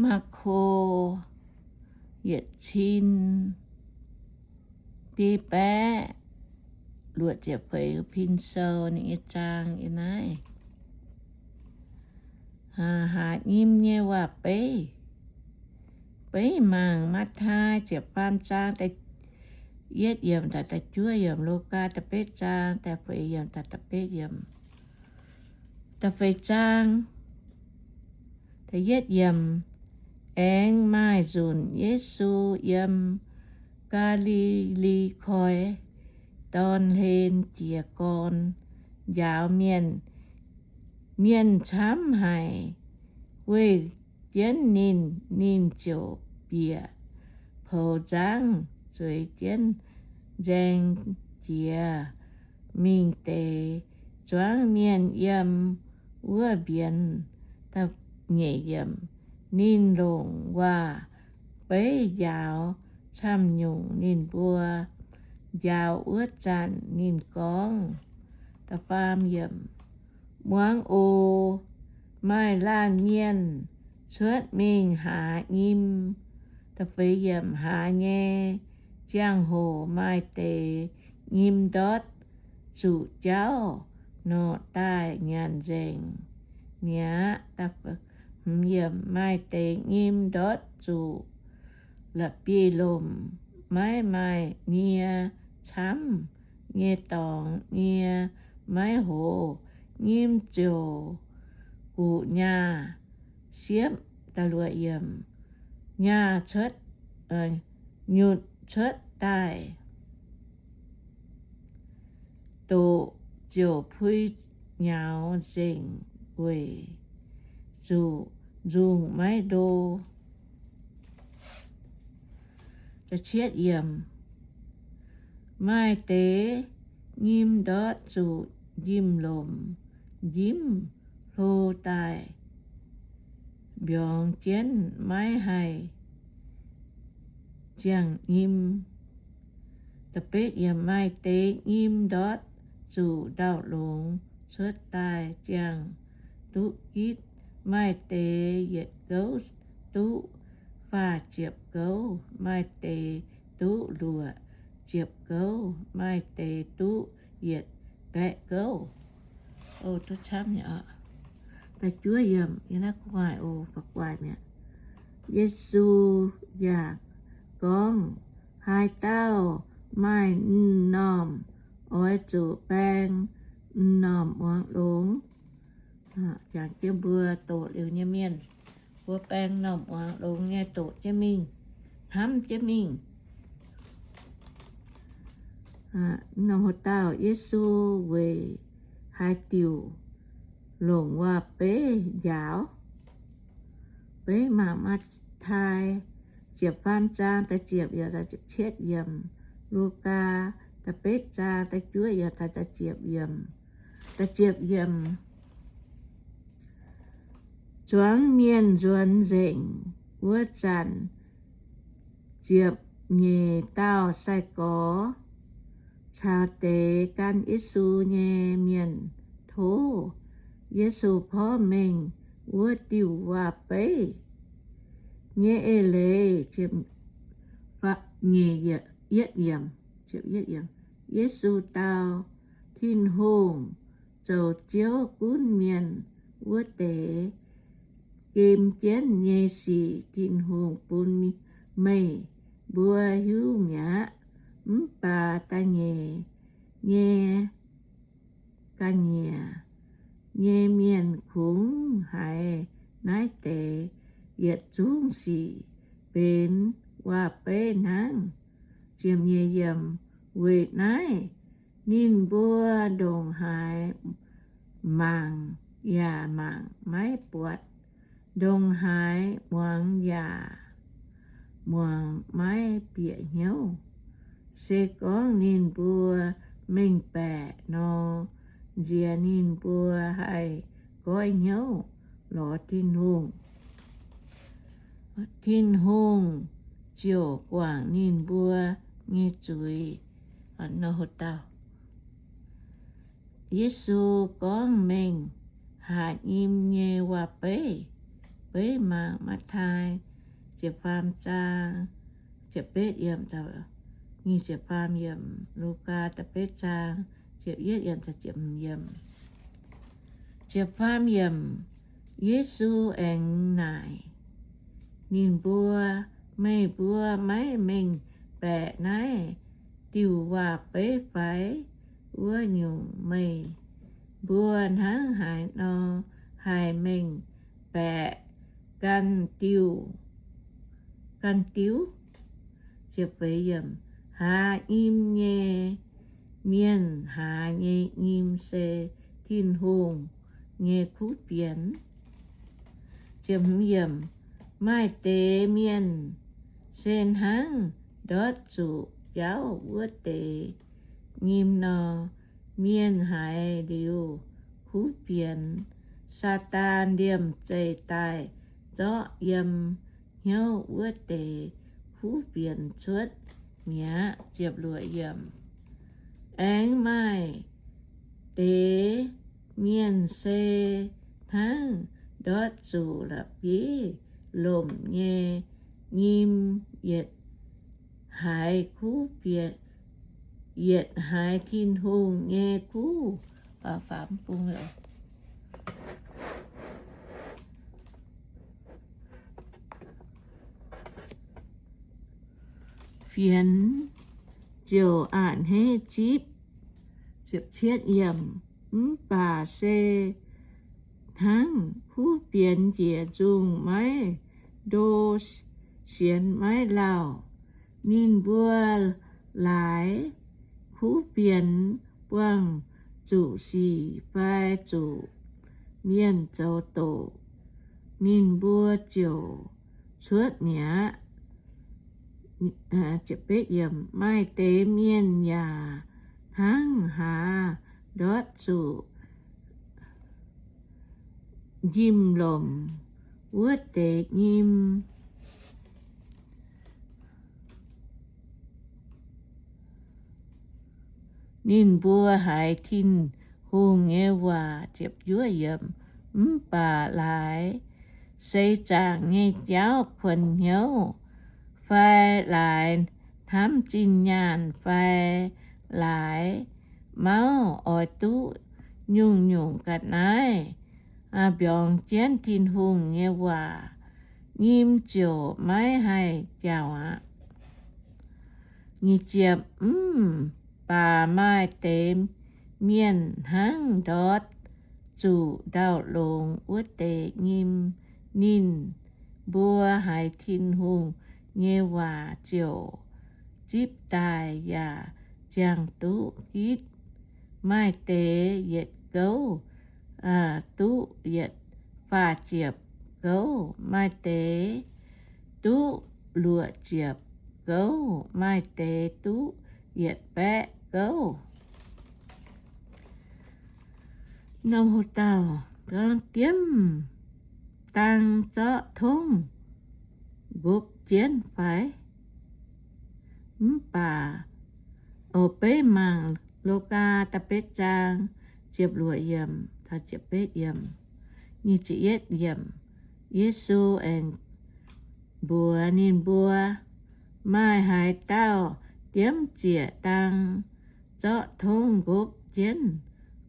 Maako yietc cin biei baeqv luoqc ziepc feix pin sou ninh nyei zaang yiem naaiv. Haaz nyim nyei waac-beiv. Beiv mangc Matv^tai ziepc faam zaang da'yietv yiemc daaih da'juov yiemc, Lugaa da'betv zaang da'feix yiemc daaih da'betv yiemc. Da'feix zaang, da'yietv yiemc. Aengx maaih nzunc Yesu yiem Gaa^li^li Koi dorn hlen jiez gorn njaaux mienh. Mienh camv haic weih jienv ninh. Ninh ziouc bieqc poux nzangv zueiz jienv nzaeng jiex mingh deix zuangx mienh yiem wuov mbienx. Nyeic yiemc. Ninh longc waac-beiv njaaux camv-nyungc ninh mbuo. Njaaux wuov zanc ninh gorngv, da'faam yiemc, Muangx oc, maaih laanh mienh cuotv mingh haaz nyim. Da'feix yiemc. Haaz nyei ziangh hoc maaih deix nyim ndortv zuqc jauv norqc daaih nyanc nzengc mi'aqv. Maaih deix nyim ndortv zuqc la'bieiv-lomc, maiv maaih nie camv nyei dorngx, nie maiv hoz, nyim ziouc guqc nyaah siepv. Nyaah cuotv, nyutc cuotv daaih, doqc ziouc puix nyaux nzengc weic zuqc nzungh maiv ndo. Maaih deix nyim ndortv zuqc njimv-lomc njimv hlo daaih mbiorngz jienv, maiv haih ziangh nyim. Maaih deix nyim ndortv zuqc ndau-longx cuotv daaih ziangh duqv gitv. Maaih deix yietc gouv duqv faah ziepc gouv, maaih deix duqv luoqc ziepc gouv, maaih deix duqv yietc baeqv gouv. Yesu yaac gorngv, Haaix dauh maaih m'normh oix zuqc baeng m'normh muangx longx. Jangx jienv mbuo doqc liuz nyei mienh, mbuo baeng m'normh muangx longx nyei doqc jienv mingh, hnamv jienv mingh. Nor dauh Yesu weic haaix diuc longc waac-beiv njaaux? Beiv mangc Matv^tai ziepc faam zaang da'ziepc yiemc, da'ziepc cietv yiemc, Lugaa da'betv zaang da'juov yiemc, da'ziepc yiemc. Da'ziepc yiemc. Zuangx mienh nzuonx nzengc wuov zanc, ziepc nyeic dauh sai-gorx caux deix gan Yesu nyei mienh tov Yesu porv mengh wuov diuh waac-beiv nyei eix leiz. Yesu dau, Tin-Hungh zoux Ziouv gunv mienh wuov deix gem jienv nyei sic Tin-Hungh bun meih mbuo hiuv mi'aqv. Mv baac da'nyeic nyei ga'nyiec nyei mienh kungx haiz naaiv deix yietc zungv sic benx waac-beiv hnangv. Weic naaiv ninh mbuo ndongc haaix mangc yaac mangc maiv buatc, ndongc haaix muangx yaac muangx maiv bieqc hnyouv. Se gorngv ninh mbuo mengh baeqc nor, nziex ninh mbuo haih goiv hnyouv lorz Tin-Hungh, Tin-Hungh ziouc guangc ninh mbuo nyei zuiz. Yesu gorngv mengh haaz nyim nyei waac-beiv. beiv mangc Matv^taai ziepc faam zaang, ziepc betv yiemc, nyic ziepc faam yiemc, Lugaa da'betv zaang, ziepc yietv yiemc, ziepc hmz yiemc. Ziepc faam yiemc, Yesu aengx naaic ninh mbuo, Meih mbuo maiv mengh baeqc naaiv diuh waac-beiv fai? Wuov nyungc, meih mbuo hnangv haaix nor haih mengh baeqc ganh diuh, ganh diuv? Haaz nyim nyei mienh haaz nyei nyim se Tin-Hungh nyei kuv fienx. Maaih deix mienh se hnangv ndortv zuqc jauv wuov deix nyim nor. Mienh haiz liuz kuv fienx, Saadaan liemh zeih daaih zorqv yiem hnyouv wuov deix kuv fienx cuotv mi'aqv. Aengx maaih deix mienh se hnangv ndortv zuqc la'bieiv-lomc nyei nyim, yietc haiz kuv, yietc haiz Tin-Hungh nyei kuv fienx ziouc a'hneiv zipv. Mv baac se hnangv kuv fienx njiec nzungh maiv ndo, sienx maiv lauh. Ninh mbuo laaix kuv fienx buangh zuqc sic fai zuqc mienh zoux doqc, ninh mbuo ziouc cuotv mi'aqv. Maaih deix mienh yaac hnangv haaz ndortv zuqc njimv-lomc wuov deix nyim. Ninh mbuo haiz Tin-Hungh nyei waac, mv baac laaix seix zaangc nyei jauv kuonx hnyouv, fai laaix hnamv zinh nyaanh, fai laaix mauv oix duqv nyungc-nyungc ga'naaiv mbiorngz jienv Tin-Hungh nyei waac, nyim ziouc maiv haih jauh aqv. Mv baac maaih deix mienh hnangv ndortv zuqc ndau-longx wuov deix nyim. Ninh mbuo haiz Tin-Hungh nyei waac ziouc zipv daaih yaac ziangh duqv gitv. Maaih deix yietc gouv duqv yietc faah ziepc gouv, maaih deix duqv luoqc ziepc gouv, maaih deix duqv yietc baeqv gouv. Norm hoc dauh gorngv, Diemv dang zorqv tongv nqopv jienv fai? Mv baac, o, beiv mangc Lugaa da'betv zaang ziepc luoqc yiemc, Yesu aengx mbuox ninh mbuo, Maaih haaix dauh diemv ziec dang zorqv tongv nqopv jienv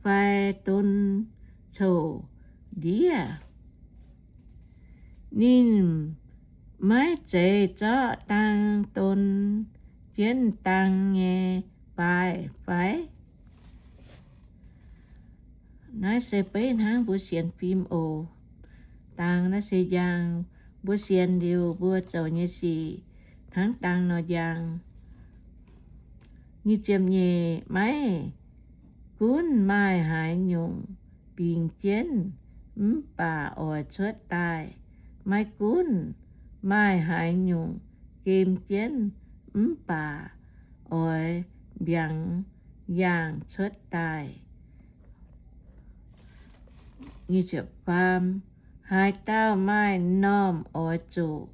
fai don coc ndiev? Ninh maiv zeiz zorqv dang don jienv dang nyei baaih fai? Naaiv se beiv hnangv mbuo sienx fim oc. Dang naaiv se njang. Mbuo sienx liuz mbuo zoux nyei sic hnangv dang nor njang. Nyic ziepc nyeic, maiv gunv maaih haaix nyungc bingx jienv mv baac oix cuotv daaih, maiv gunv maaih haaix nyungc gem jienv mv baac oix mbiaangx yaangh cuotv daaih. Haaix dauh maaih m'normh oix zuqc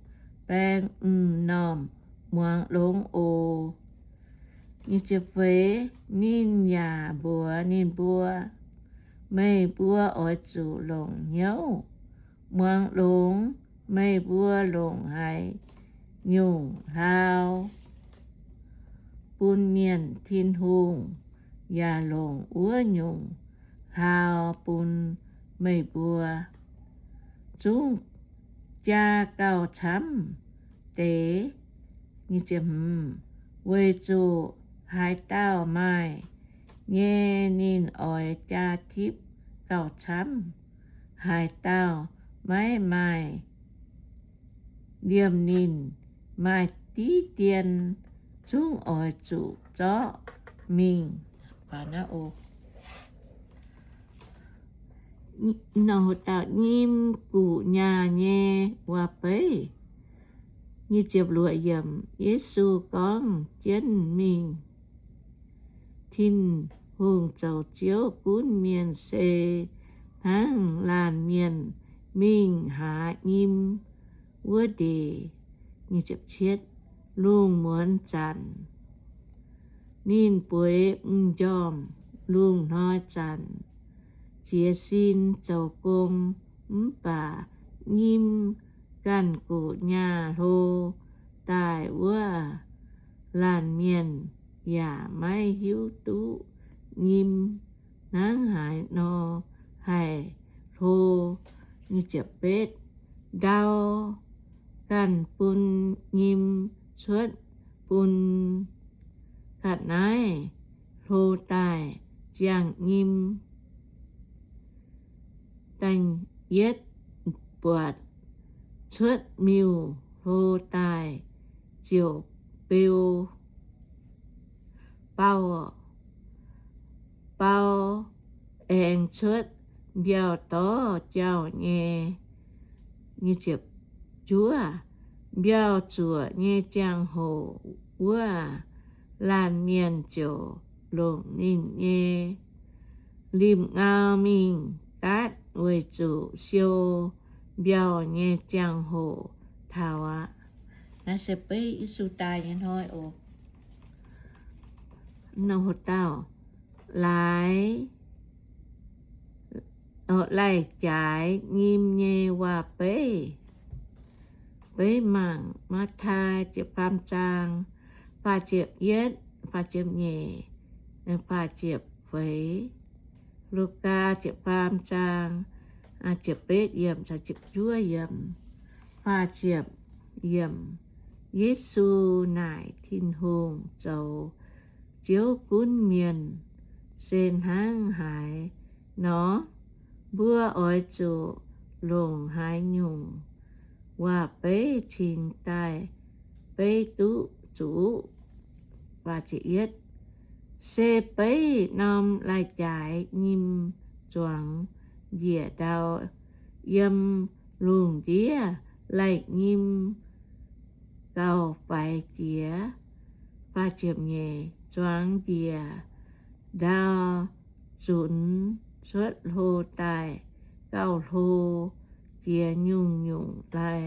baeng m'normh muangx longx oc. Ninh yaac mbuox ninh mbuo, Meih mbuo oix zuqc longc hnyouv Muangx longx, meih mbuo longc haaix nyungc hlaau bun mienh, Tin-Hungh yaac longc wuov nyungc hlaau bun meih mbuo. Zungv jaa gauh camv deix, weic zuqc haaix dauh maaih nyei, ninh oix jaa tipv gauh camv. Haaix dauh maiv maaih, liemh ninh maaih diqv dien zungv oix zuqc zorqv mingh. Nyim guqc nyaah nyei waac-beiv. Yesu gorngv jienv mingh Tin-Hungh zoux Ziouv gunv mienh se hnangv laanh mienh mingh haaz nyim wuov ndeic. Lungh muonz zanc ninh bueix m'njormh, lungh hnoi zanc jiez sin zoux gong. Mv baac nyim ganh guqc nyaah hlo daaih wuov, laanh mienh yaac maiv hiuv duqv nyim hnangv haaix nor haih hlo. Ndau ganh bun nyim cuotv bun ga'naaiv hlo daaih ziangh nyim. Da'yietv buatc cuotv miuc hlo daaih ziouc beu, bau, bau aengx cuotv mbiauh dorv jauh nyei. Juov, mbiauh zuoqc nyei ziangh hoc wuov, laanh mienh ziouc longc ninh nyei limh ngau mingh gaatv weic zuqc siou mbiauh nyei ziangh hoc taux aqv. Naaiv se beiv Yesu daaih nyei hnoi oc. Laaix, laih jaaix nyim nyei waac-beiv. Beiv mangc Matv^taai ziepc faam zaang faah ziepc yietv, faah ziepc nyeic, faah ziepc feix. Lugaa ziepc faam zaang ziepc betv yiemc caux ziepc juov yiemc. Faah ziepc yiemc. Yesu naaic Tin-Hungh zoux Ziouv gunv mienh se hnangv haaix nor? Mbuo oix zuqc longc haaix nyungc waac-beiv cingx daaih beiv duqv zuqc? Se beiv norm laih jaaix nyim zuangx njiec ndau yiem lungh ndiev laih nyim gauh faix jiex. Zuangx njiec ndau zunx cuotv hlo daaih gauh hlo jiex nyungc-nyungc lai.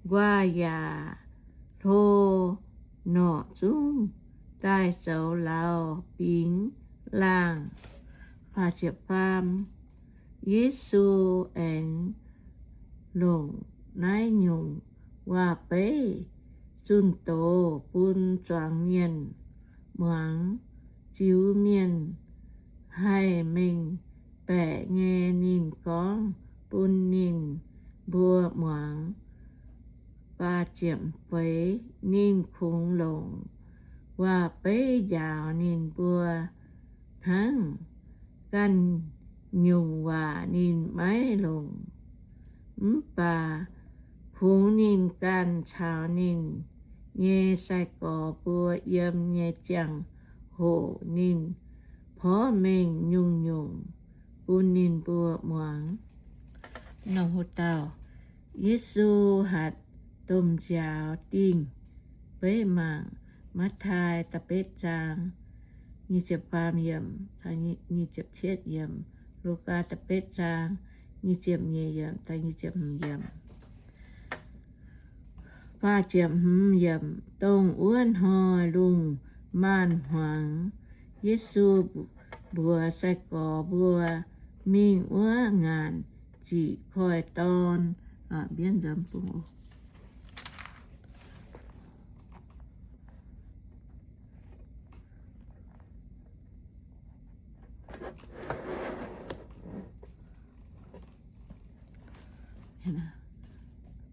Nquaah yaac hlo norqc zungv daaih zoux lauz bingx laangh. Yesu aengx longc naaiv nyungc waac-beiv zunh doz bun zuangx mienh muangx. Ziux mienh haih mengh baeqc nyei ninh gorngv bun ninh mbuo muangx. Ninh kungx longc waac-beiv njaaux ninh mbuo hnangv. Ganh nyungc waac ninh maiv longc, mv baac kungx ninh ganh caux ninh nyei sai-gorx mbuo yiem nyei ziangh hoc ninh porv mengh nyungc-nyungc bun ninh mbuo muangx. Yesu hatc domh nziaaux dingh. Beiv mangc Matv^taai da'betv zaang nyic ziepc faam yiemc, Lugaa da'betv zaang nyic ziepc nyeic yiemc, dongh wuov hnoi lungh maanz-hmuangx, Yesu mbuox sai-gorx mbuo mingh wuov ngaanc ziqc koiv-dorn. Mbienv nzamv bung oc.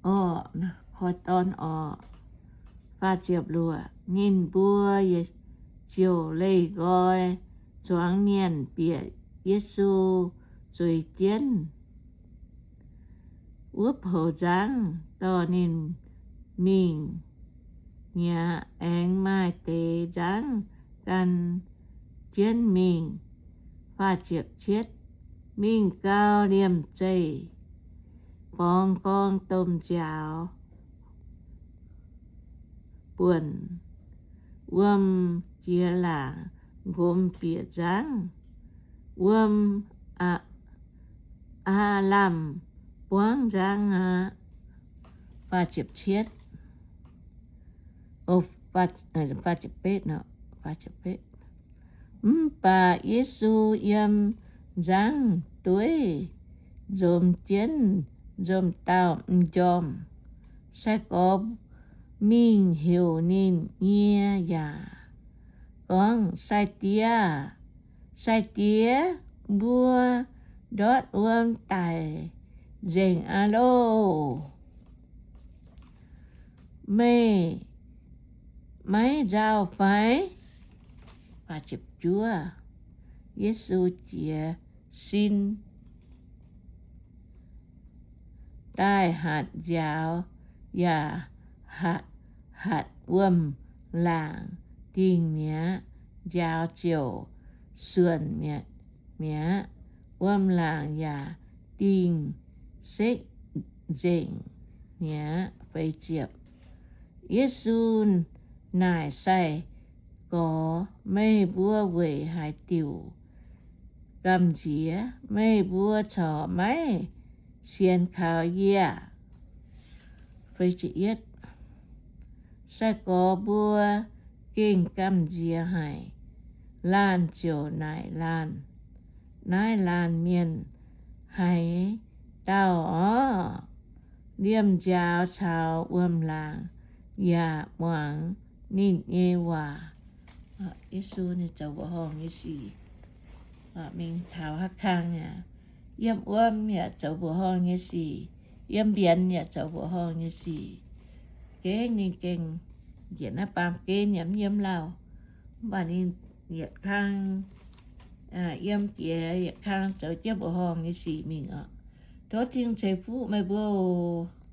Orqc, koiv-dorn orqc. Faah ziepc luoqc. Ninh mbuo ziouc leih nqoi zuangx mienh bieqc Yesu zueiz jienv wuov poux nzangv dorh ninh mingh mi'aqv. Aengx maaih deix nzangv gan jienv mingh. Faah ziepc cietv. Mingh gau liemh zeih borngz gorngv domh nziaaux buonc, wuom jiex laangc nqomz bieqc nzangv. Wuom aav lamh buangv nzangv aqv. Mv baac Yesu yiem nzangv dueiv nzomz jienv, nzomz dauh m'njormh. Sai-gorx mingh heuc ninh nyie yaac gorngv, Sai-Diex, Sai-Diex, mbuo ndortv wuom daic nzengc aqv loh. Meih maiv nzauh fai? Yesu jiez sin daaih hatc nziaaux yaac hatc wuom-laangc dingh mi'aqv. Nziaaux ziouc suonc mi'aqv. Wuom-laangc yaac dingh sekv nzengc mi'aqv. Yesu naaic sai-gorx, Meih mbuo weic haaix diuc gamh nziex? Meih mbuo corc maiv sienx kaux yie aac? Sai-gorx mbuo gengh gamh nziex haic. Laanh ziouc naaic laanh, Naaiv laanh mienh haaix dauh orqc? Liemh nziaaux caux wuom-laangc yaac muangx ninh nyei waac. Yesu ninh zoux mbuoqc horngh nyei sic, mingh taux haav kang aqv, yiem wuom yaac zoux mbuoqc horngh nyei sic, yiem mbienx yaac zoux mbuoqc horngh nyei sic. Gengh ninh gengh njiec naaiv baamh gen yaac mv yiem lauh. Mv baac ninh yietc kang, yiem jiex yietc kang zoux jienv mbuoqc horngh nyei sic mingh oc. Tov Tin-Hungh ceix fuqv meih mbuo oc.